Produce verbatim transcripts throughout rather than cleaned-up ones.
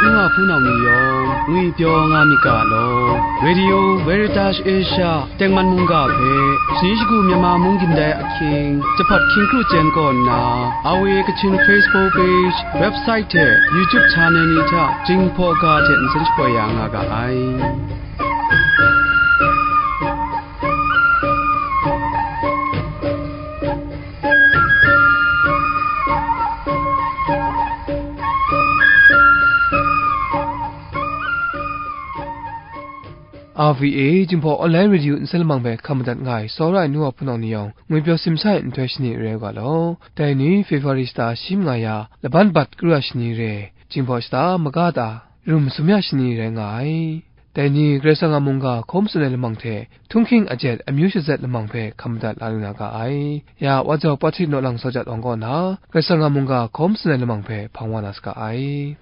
N wa hpunau ni yawng ngwi pyaw nga myit ga law, Radio Veritas Asia tengman mungga hpe, shani shagu Myanmar mung gindai ahkying, jahpat hkying kru chyen kaw nna, R V A Kachin Facebook page, website hte YouTube channel ni hta Jinghpaw ga hte nsen shapoi ya nga ga ai. R V A Jinghpaw Online Radio nsen lamang hpe hkam madat nga ai, tsawra ai nu wa hpunau ni yawng, ngwi pyaw simsa ai nhtoi shani rai u ga law. Dai ni February shata shi manga ya, laban bat kru ya shani re, Jinghpaw shata maga ta, rum sum ya shani rai nga ai. Dai ni Karai Kasang a mungga hkaw matsun ai lamang hte, htunghking ajet amyu shazet lamang hpe hkam madat la lu na ga ai. Ya, Wa Jau Pahtri Naw Lang Sawjat Wang kaw na, Karai Kasang a mungga hkaw matsun ai lamang hpe hpang wa na saga ai.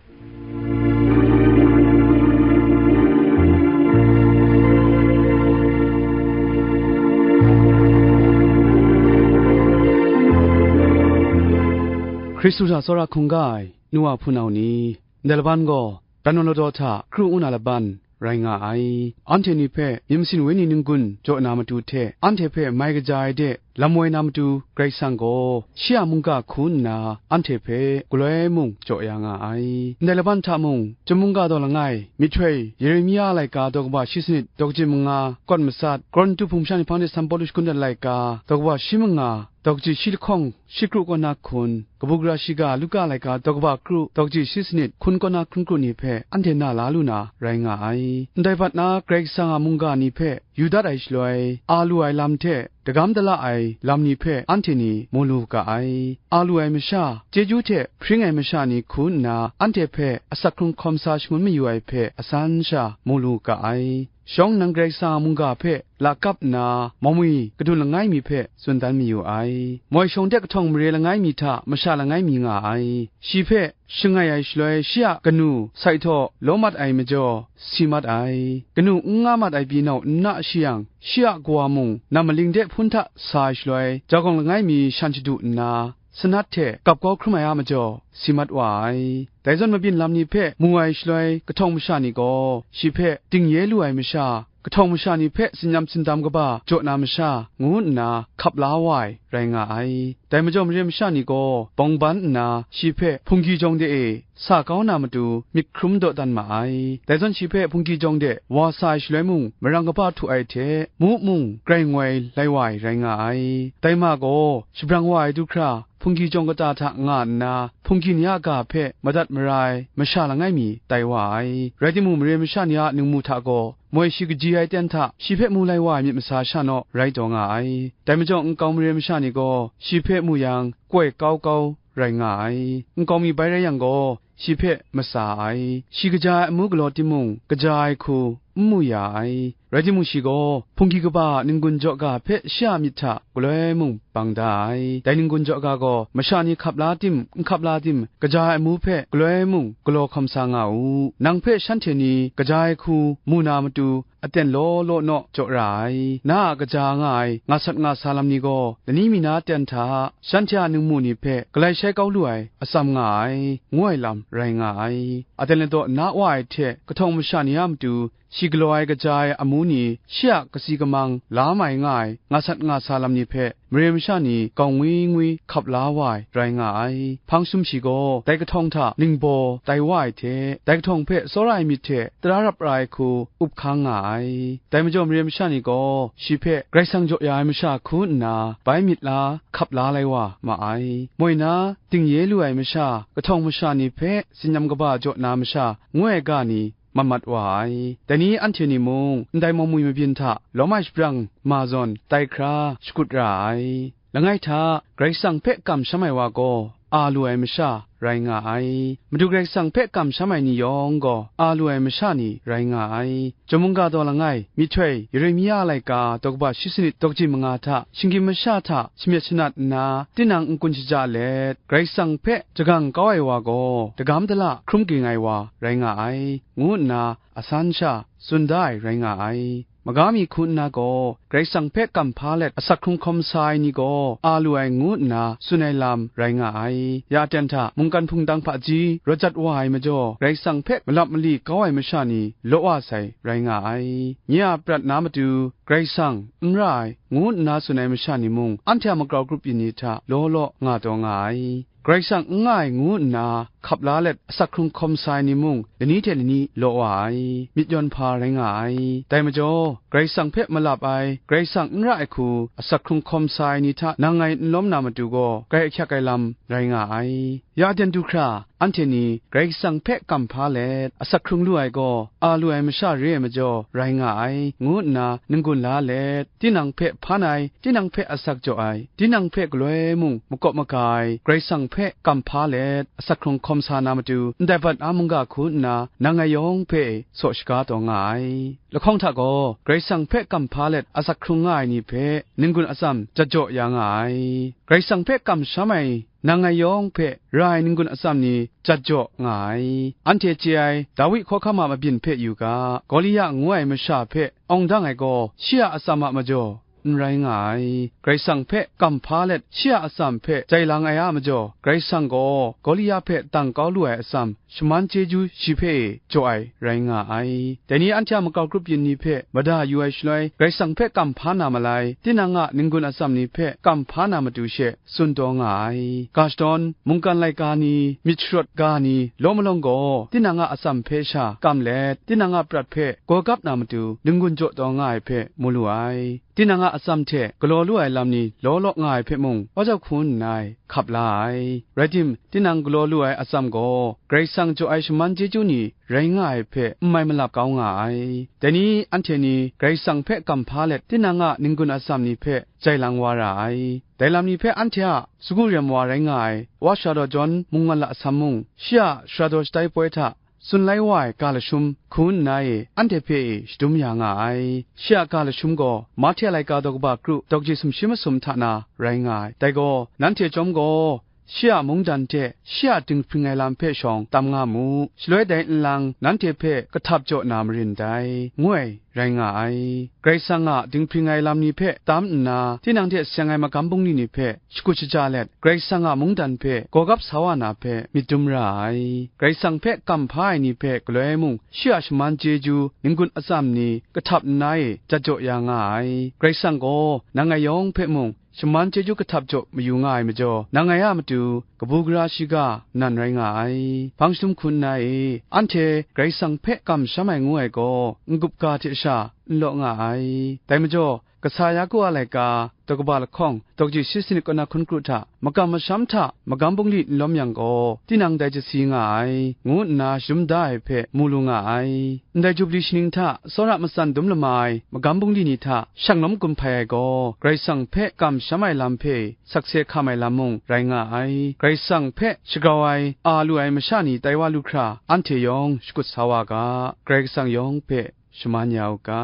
Hkristu hta tsawra hkungga ai nu wa hpunau ni, ndai laban gaw, Kanu ladaw hta kru ngu na laban rai nga ai. Anhte ni hpe myit masin wenyi n-gun jaw na matu hte, anhte hpe mai kaja ai de lam woi na matu, Karai Kasang gaw shi a mungga hku nna, anhte hpe galoi mung jaw ya nga ai. Ndai laban hta mung, chyum mungga daw langai, myihtoi Yeremia a laika daw kaba shi sanit daw kaji manga, kawt matsat, Korinhtu hpung masha ni hpang de San Pawlu shakun dat laika daw kaba shi manga, daw kaji shi lahkawng shi kru kaw na hkun, kabu gara shiga Luka laika daw kaba kru, daw kaji shi sanit hkun kaw na hkun kru ni hpe anhte na la lu na rai nga ai. Ndai bat na Karai Kasang a mungga ni hpe yu dat ai shaloi, a lu ai lam hte dagam dala ai lam ni hpe anhte ni mu lu ga ai. A lu ai masha, chyeju hte hpring ai masha ni hku nna anhte hpe asak hkrung hkawm sa shangun mayu ai hpe asan sha mu lu ga ai. Shawng nnan Karai Kasang a mungga hpe lakap nna, mawmwi kadun langai mi hpe tsun dan mayu ai. Moi shawng de kahtawng mare langai mi hta masha langai mi nga ai. Shi hpe shangai ai shaloi, shi a kanu sai htaw law mat ai majaw, si mat ai. Kanu n nga mat ai pyi nau n na shi yang, shi a kawa mung nam maling de hpun hta sa ai shaloi, jagawng langai mi shan shadu nna, sanat hte gap kau hkrum ai a majaw, si mat wa ai. Dai zawn mabyin lam ni hpe mu ai shaloi, kahtawng masha ni gaw, shi hpe dingye lu ai masha, kahtawng masha ni hpe tsinyam tsindam kaba jaw na masha, ngu nna hkap la wa ai, rai nga ai. Dai majaw, mare masha ni gaw bawng ban nna, shi hpe hpunggi jawng de e sa kau na matu, myit hkrum daw dan ma ai. Dai zawn, shi hpe hpunggi jawng de wa sa ai shaloi mung, marang kaba htu ai hte, mu mung grai ngoi lai wa ai, rai nga ai. Dai ma gaw, shabrang wa ai du hkra, hpunggi jawng kata hta nga nna, hpunggi ni a ga hpe madat mara ai masha langai mi tai wa ai. Rai timung, mare masha ni a ningmu hta gaw, moi shi kaji ai ten hta shi hpe mu lai wa ai myit masa sha naw rai taw nga ai. Dai majaw, nkau mare masha ni gaw shi hpe mu yang, koi kau kau rai nga ai. Nkau mi bai rai yang gaw, shi hpe masa ai. Shi kaja ai amu galaw timung, kaja ai hku n mu ya ai. Rai timung, shi gaw hpunggi kaba a n-gun jaw ga hpe shi a myit hta galoi mung bang da ai. Dai n-gun jaw ga gaw, masha ni hkap la tim, n hkap la tim, kaja ai amu hpe galoi mung galaw hkawm sa nga u. Nang hpe shanhte ni kaja ai hku mu na matu, aten law law naw jaw ra ai. Na a kaja nga ai ngasat ngasa lam ni gaw, lani mi na ten hta, shanhte a ningmu ni hpe galai shai kau lu ai atsam nga ai, ngu ai lam rai nga ai. Aten ladaw na wa ai hte kahtawng masha ni a matu, shi galaw ai kaja ai amu ni, shi a kasi kamang la mai nga ai ngasat ngasa lam ni hpe, mare masha ni gawng ngwi ngwi hkap la wa ai, rai nga ai. Hpang sum shi gaw, dai kahtawng hta ningbaw tai wa ai hte, dai kahtawng hpe tsawra ai myit hte tara rap ra ai hku up hkang nga ai. Dai majaw, mare masha ni gaw shi hpe Karai Kasang jaw ya ai masha hku nna bai myit la, hkap la lai wa ma ai. Moi na, dingye lu ai masha, kahtawng masha ni hpe tsinyam kaba jaw na masha, ngu ai ga ni, mat mat wa ai. Dai ni anhte ni mung, ndai mawmwi mabyin hta lawm ai shabrang ma zawn tai hkra shakut ra ai. Langai hta, Karai Kasang hpe kamsham ai wa gaw, a lu ai masha rai nga ai. Madu Karai Kasang hpe kamsham ai ni yawng gaw, a lu ai masha ni rai nga ai. Chyum mungga daw langai, myihtoi Yeremia a laika daw kaba shi sanit daw kaji manga hta, shinggyim masha hta shamyet shanat nna, tinang n-gun shaja let, Karai Kasang hpe jagang kau ai wa gaw, dagam dala hkrum ging ai wa rai nga ai, ngu nna asan sha tsun da ai rai nga ai. maga mi hku nna gaw, Karai Kasang hpe kam hpa let asak hkrung hkawm sa ai ni gaw a lu ai ngu nna tsun ai lam rai nga ai. Ya aten hta mungkan hpungtang hpaji rawt jat wa ai majaw, Karai Kasang hpe malap mali kau ai masha ni law wa sai rai nga ai. Nye a prat na matu, Karai Kasang n ra ai, ngu nna tsun ai masha ni mung, anhte a makau grup yin ni hta law law nga taw nga ai. Karai Kasang n nga ai ngu nna hkap la let asak hkrung hkawm sa ai ni mung, lani hte lani law wa ai, myit yawn hpa rai nga ai. Dai majaw, Karai Kasang hpe malap ai, Karai Kasang n ra ai hku asak hkrung hkawm sa ai ni hta nang ngai n lawm na matu gaw, grai ahkyak ai lam rai nga ai. Ya aten du hkra, anhte ni Karai Kasang hpe kam hpa let asak hkrung lu ai gaw, a lu ai masha re ai majaw rai nga ai, ngu nna n-gun la let, tinang hpe hpan ai, tinang hpe asak jaw ai, tinang hpe galoi mung makawp maga ai, Karai Kasang hpe kam hpa let asak hkrung hkawm sa na matu, ndai bat a mungga hku nna nang ngai yawng hpe saw shaga taw nga ai. Lahkawng hta gaw, Karai Kasang hpe kam hpa let asak hkrung nga ai ni hpe n-gun atsam jat jaw ya nga ai. Karai Kasang hpe kamsham ai nang ngai yawng hpe ra ai n-gun atsam ni jat jaw nga ai. Anhte chye ai Dawi hkawhkam a mabyin hpe yu ga, Gawliya ngu ai masha hpe awng dang ai gaw, shi a atsam a majaw n rai nga ai. Karai Kasang hpe kam hpa let shi a atsam hpe jai lang ai a majaw, Karai Kasang gaw Gawliya hpe dang kau lu ai atsam shaman chyeju shi hpe e jaw ai rai nga ai. Dai ni anhte a makau grup yin ni hpe mada yu ai shaloi, Karai Kasang hpe kam hpa na malai, tinang a n-gun atsam ni hpe kam hpa na matu she tsun taw nga ai. Ga shadawn, mungkan laika ni, myit sharawt ga ni, law malawng gaw, tinang a atsam hpe sha kam let, tinang a prat hpe gaw gap na matu n-gun jaw taw nga ai hpe mu lu ai. Tinang a atsam hte galaw lu ai lam ni law law nga ai hpe mung, wa jau hku nna hkap la ai. Rai tim, tinang galaw lu ai atsam gaw, Karai Kasang jaw ai shaman chyeju ni rai nga ai hpe n mai malap kau nga ai. Dai ni anhte ni Karai Kasang hpe kam hpa let, tinang a n-gun atsam ni hpe jai lang wa ra ai. Dai lam ni hpe anhte a sagu rem wa rai nga ai, wa Sara daw jawn mungwan lasam mung, shi a sara daw shatai poi hta, tsun lai wa ai ga lashum hku nna e anhte hpe e shadum ya nga ai. Shi a ga lashum gaw Mahte laika daw kaba kru daw kaji sumshi masum hta na rai nga ai. Dai gaw, nanhte chyawm gaw, shi a mungdan hte shi a dinghpring ai lam hpe shawng tam nga mu, shaloi dai nlang nanhte hpe kahtap jaw na marin dai, ngu ai rai nga ai. Karai Kasang a dinghpring ai lam ni hpe tam nna, tinang hte seng ai magam bungli ni hpe shakut shaja let, Karai Kasang a mungdan hpe gaw gap sa wa na hpe myit dum ra ai. Karai Kasang hpe kam hpa ai ni hpe galoi mung, shi a shaman chyeju n-gun atsam ni kahtap nna e jat jaw ya nga ai. Karai Kasang gaw nang ngai yawng hpe mung, shaman chyeju kahtap jaw mayu nga ai majaw, nang ngai a matu kabu gara shiga nan rai nga ai. Hpang shadum hku nna e, anhte Karai Kasang hpe kamsham ai ngu ai gaw, n-gup ga hte sha n law nga ai. Dai majaw, Kasa Yaku a laika, daw kaba lahkawng, daw kaji shi sanit kaw na hkun kru hta, makam masham hta magam bungli n lawm yang gaw, tinang dai jasi nga ai, ngu nna shadum da ai hpe mu lu nga ai. Ndai Jubli shaning hta tsawra matsan dum lama ai magam bungli ni hta shang lawm gun hpai ai gaw, Karai Kasang hpe kamsham ai lam hpe sakse hkam ai lam mung rai nga ai. Karai Kasang hpe shagrau ai, a lu ai masha ni tai wa lu hkra, anhte yawng shakut sa wa ga. Karai Kasang yawng hpe shaman ya u ga.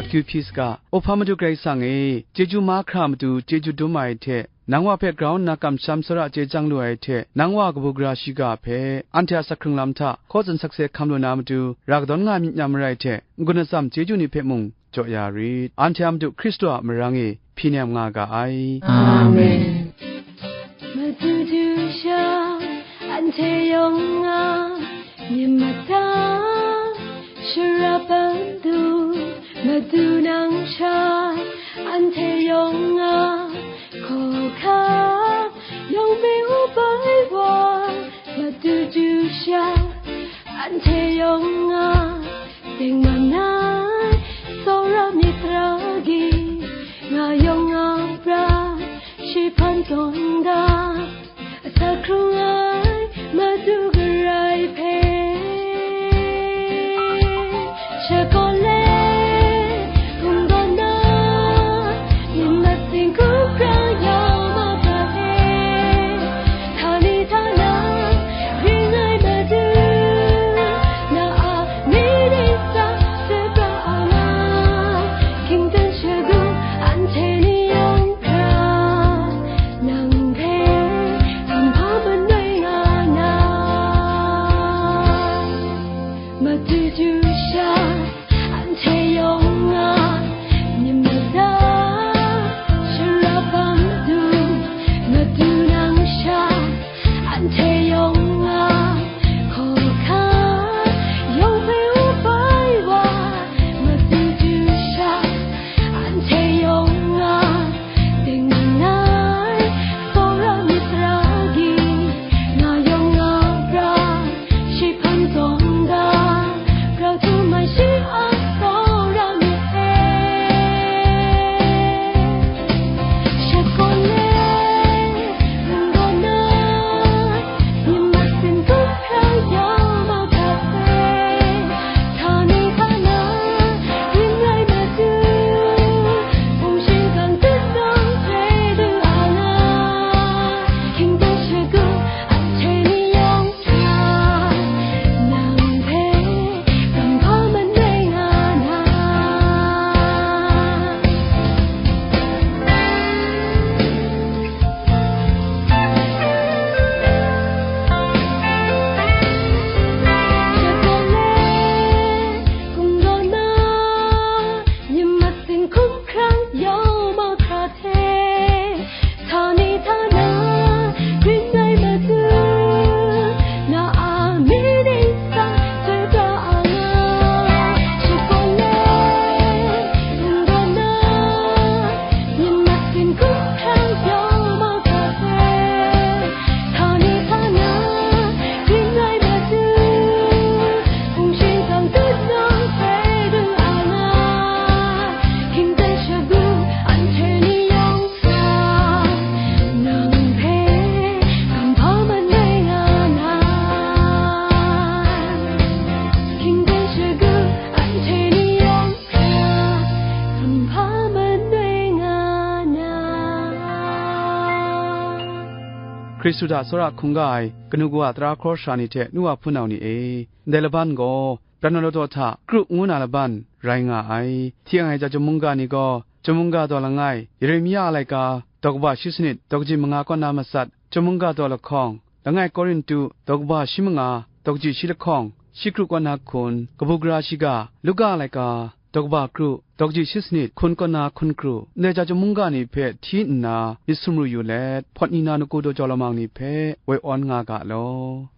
Akyu hpyi saga, Ohpa Madu Karai Kasang e, chyeju mahkra matu chyeju dum ai hte, nang wa hpe grau nna kamsham tsawra chye chyang lu ai hte, nang wa kabu gara shiga hpe, anhte a asak hkrung lam hta hkaw tsun sakse hkam lu na matu, ra kadawn nga myit n-gun marai hte, n-gun atsam chyeju ni hpe mung jaw ya rit. Anhte a Madu Hkristu a marang e hpyi nem nga ga ai. Amen. Madu du sha, anhte yawng a myit mada, shara pandu, Madu nang sha, anhte yawng a hkawhkam, yawng me u bai wa, Madu du sha, anhte yawng a dingman ai, tsawra myit tara gi, nga yawng a prat shi hpan tawn da, asak hkrung ai Madu Karai hpe. Shakawn let, hkum gawn na, myit matsing hkrup hkra ya ma ga e. Htani htana ring ai Madu, na a myit dingsa shapra ai na. Hkristu hta tsawra hkungga ai kanu kawa tara hkraw sara ni hte nu wa hpunau ni e, ndai laban gaw, Pranalawdaw hta kru ngu na laban rai nga ai. Hti ang ai Chyum mungga ni gaw, Chyum mungga daw langai, Yeremia a laika, daw kaba shi sanit, daw kaji manga kaw na matsat, Chyum mungga daw lahkawng, langai Korintu, daw kaba shi manga, daw kaji shi lahkawng, shi kru kaw na hkun, kabu gara shiga, Luka a laika, daw kaba kru, daw kaji shi sanit, hkun kaw na hkun kru, ndai Chyum mungga ni hpe hti nna myit sumru yu let, hpawt ni na ngu daw jau lamang ni hpe woi awn nga ga law.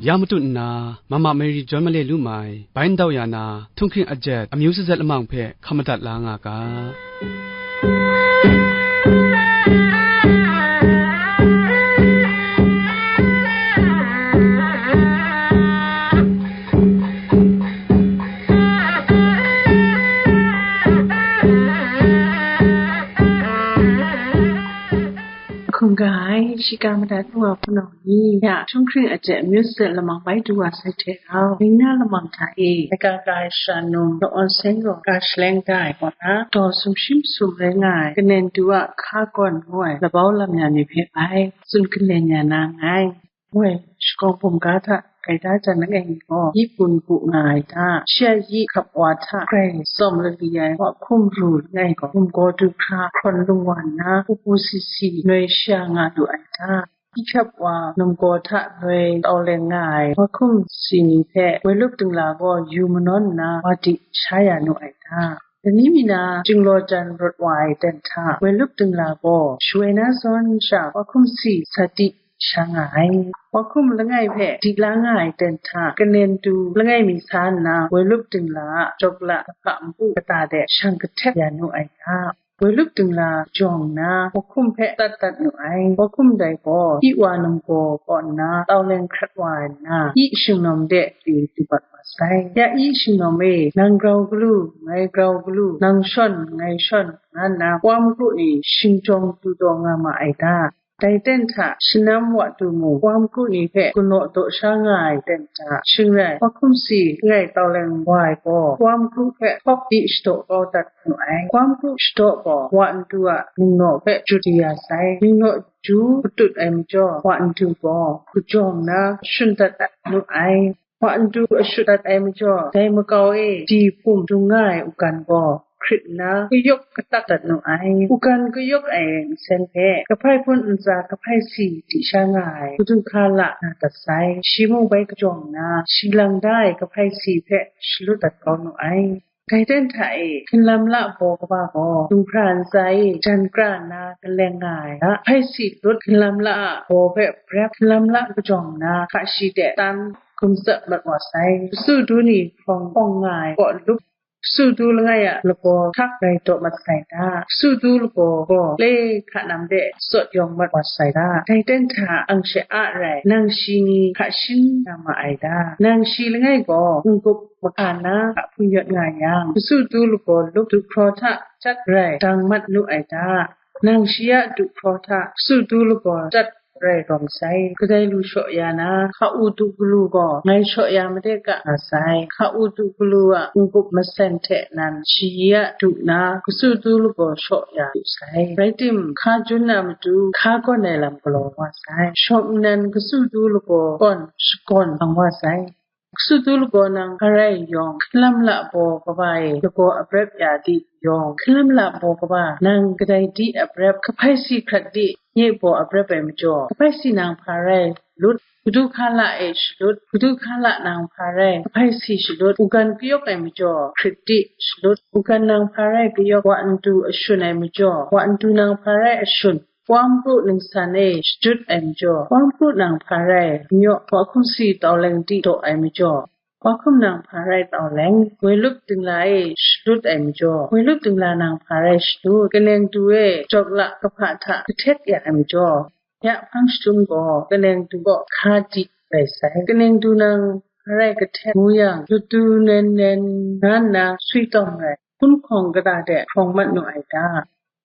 Ya matut nna, Mama Mary John Male Lumai, bai ndau ya na, htunghking ajet, amyu sazet lamang hpe hkam madat la nga ga. Hkungga ai, shiga madat nu wa hpunau ni, ya, htunghking ajet amyu sazet lamang bai du wa sai hte rau, ning na lamang hta e, laika ka ai sara num, Law Awn Seng gaw ga shaleng da ai kaw na, daw sumshi masum rai nga ai, kanen du a hka gawn ngu ai labau lam ya ni hpe bai tsun kanen ya na nngai. Woi, shakawn bum ga hta gaida jan langai mi gaw, yi gun gu nga ai ta, shi a yi hkap wa hta grai tsawm lali ai wa hkum ru langai gaw, gumgaw du hkra hkrawn lung wa nna, upu si si noi shaya nga lu ai ta, yi hkap wa numgaw hta noi tau leng nga ai wa hkum si ni hpe woi lup dingla gaw yu manawn nna, wa di sha ya nu ai ta, lani mi na chinglaw jan rawt wa ai ten hta woi lup dingla gaw, shawoi na zawn sha wa hkum si sa di sha nga ai. Wa hkum langai hpe di la nga ai ten hta, kanen du langai mi sa nna, woi lup dingla a jawk la kahpa npu kata de shang kahtep ya nu ai ta, woi lup dingla jawng nna, wa hkum hpe tat dat nu ai. Wa hkum dai gaw, yi wa numgaw kaw nna tau leng hkrat wa ai nna, yi shingnawm de pyi du bat wa sai. Ya yi shingnawm e, nang grau galu, ngai grau galu, nang shawn, ngai shawn, nga nna, wa makru ni shingjawng du taw nga ma ai ta? Dai ten hta shanam wa du mung, wa makru ni hpe galaw daw sha nga ai ten hta, shing rai, wa hkum si langai tau leng wa ai gaw, wa makru hpe hkawk di shadaw kau dat nu ai. Wa makru shadaw gaw, wa ndu a ningnaw hpe jut di ya sai. Ningnaw ju katut ai majaw, wa ndu gaw kajawng nna shun dat dat nu ai. Wa ndu ashut dat ai majaw, dai makau e ji hpum dung nga ai ugan gaw hkrit nna, kayawk katak dat nu ai. Ugan kayawk ai nsen hpe, kahpai hpun ntsa kahpai si di sha nga ai, kadu hka la na dat sai. Shi mung bai kajawng nna, shi lang da ai kahpai si hpe shalut dat kau nu ai. Dai ten hta e, hkinlam la baw kaba gaw, du hpra ntsa e jan kra nna kaleng nga ai hta, kahpai si lut hkinlam la a baw hpe brep, hkinlam la kajawng nna, hka shi de tan gumtsap mat wa sai. Kasu du ni hprawng hpawng nga ai kaw lup, kasu du langai a lagaw htak rai daw mat sai ta? Kasu du lagaw gaw le hka nam de tsawt yawng mat wa sai ta? Dai ten hta ang she a rai, nang shi ni hka shin na ma ai ta? Nang shi langai gaw n-gup mahka na hka hpung yawt nga yang, kasu du lagaw lup du hpraw hta chyat rai dang mat nu ai ta? Nang shi a du hpraw hta kasu du lagaw chyat rai rawng sai. Kadai lu shaw ya na, hka u du galu gaw ngai shaw ya made ga nga sai. Hka u du galu a n-gup masen hte nan shi a du na, kasu du lagaw shaw ya lu sai. Rai tim, hka jun na matu hka gawn ai lam galaw wa sai. Shawng nnan kasu du lagaw gawn shagawn ang wa sai. Kasu du lagaw nang hpa rai yawng, hkinlam la baw kaba e lagaw a brep ya di yawng, hkinlam la baw kaba nang kadai di a brep, kahpai si hkrat di nye baw a brep ai majaw, kahpai si nang hpa rai lut, kadu hka la e shalut, kadu hka la nang hpa rai kahpai si shalut, ugan kayawk ai majaw, hkrit di shalut, ugan nang hpa rai kayawk, wa ndu ashun ai majaw, wa ndu nang hpa rai ashun, wa makru ningsan e shajut ai majaw, wa makru nang hpa rai, nyaw wa hkum si tau leng di daw ai majaw, wa hkum nang hpa rai tau leng, woi lup dingla e shalut ai majaw, woi lup dingla nang hpa rai shalut, kaneng du e jawk la kahpa hta kahtet ya ai majaw, ya hpang shadum gaw kaneng du kaw hka di rai sai. Kaneng du nang hpa rai kahtet ngu yang, latu nen nen nga nna swi tawng rai, hpun hkawng kata de hkrawng mat nu ai ta?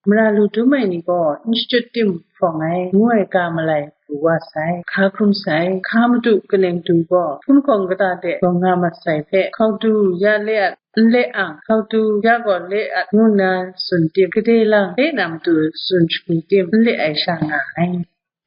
Mara lu dum ai ni gaw n shachyut tim hprawng ai, ngu ai ga malai pru wa sai, hka hkrum sai, hka madu kaneng du gaw hpun hkawng kata de gaw nga mat sai hpe, hkau du, ya le at, n le ang, hkau du, ya gaw le at, ngu nna tsun tim, gade lang le na matu tsun shagu tim, n le ai sha nga ai.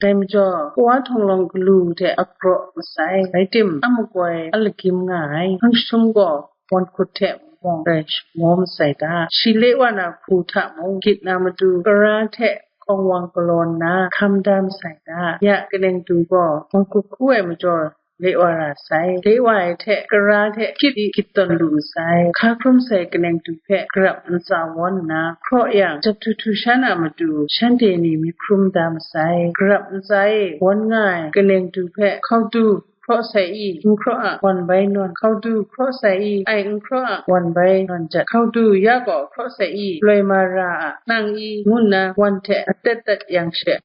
Dai majaw, kawa htawnglawng galu hte akraw masai, rai tim, a makoi a lagyim nga ai, hpang jahtum gaw, wan hkut hte mawng rai shamaw masai ta, shi le wa na hku hta mung, gyit na matu, kara hte hkawng wang galaw nna, hkam da masai ta, ya kaneng du gaw, wan hkut hku ai majaw, le wa ra sai. Le wa ai hte, kara hte hkyit i gyit tawn lu masai. Hka hkrum sai kaneng du hpe, garap ntsa wawn nna, hkraw yang, jap htu htu shan a matu, shanhte ni myit hkrum da masai. Garap ntsa e wawn nga ai kaneng du hpe, hkau du, hkraw sai i, n hkraw a, wan bai nawn, hkau du, hkraw sai i, ai n hkraw a, wan bai nawn jat, hkau du, ya gaw hkraw sai i, loi ma ra a, nang i, ngu nna wan hte atet dat yang she,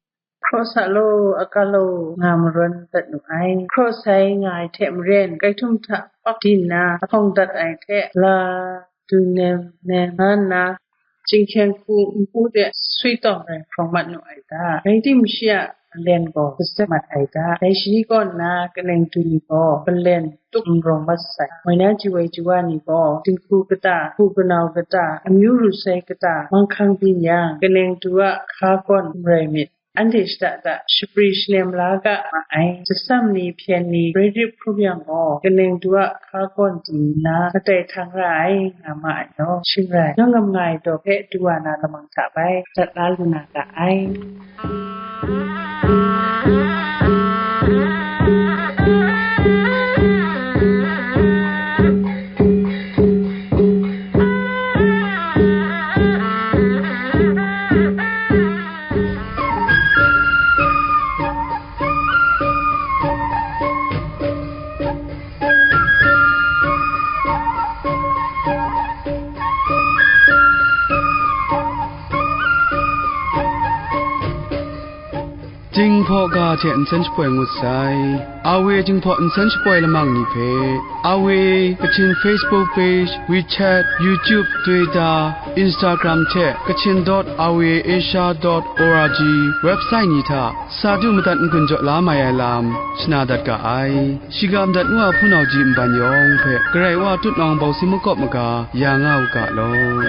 hkraw sa law, a ka law, nga marawn dat nu ai. Hkraw sai nga ai hte maren, kai htum hta pak di nna, ahpawng dat ai hte, la, du nem nem nga nna, chyinghkyeng hku npu de swi tawng rai hprawng mat nu ai ta? Rai tim, shi a malen gaw kazat mat ai ta? Dai shi kaw nna kaneng du ni gaw malen tuk n rawng mat sai. Moi na ji wai ji wa ni gaw, dinghku kata, hku kanau kata, amyu ru sai kata, manghkang byin yang, kaneng du a hka gawn n rai myit. Anhte shada da shapri shanem la ga ma ai. Jasam ni, hpyen ni, rai rip hkrum yang gaw, kaneng du a hka gawn di nna, matai htang ra ai, nga ma ai law, shing rai, nawng ngam nga ai daw hpe du wa na lamang hta bai, dat la lu na ga ai. Jinghpaw ga hte nsen shapoi ngut sai. A W Jinghpaw nsen shapoi lamang ni hpe, A W Kachin Facebook page, WeChat, YouTube, Twitter, Instagram hte Kachin dot R V A Asia dot O R G website ni hta sa du madat n-gun jaw la mai ai lam shana dat ga ai. Shiga madat ngu a hpunau ji nban yawng hpe Karai Wa tutnawng bawsi makawp maga ya nga u ga law.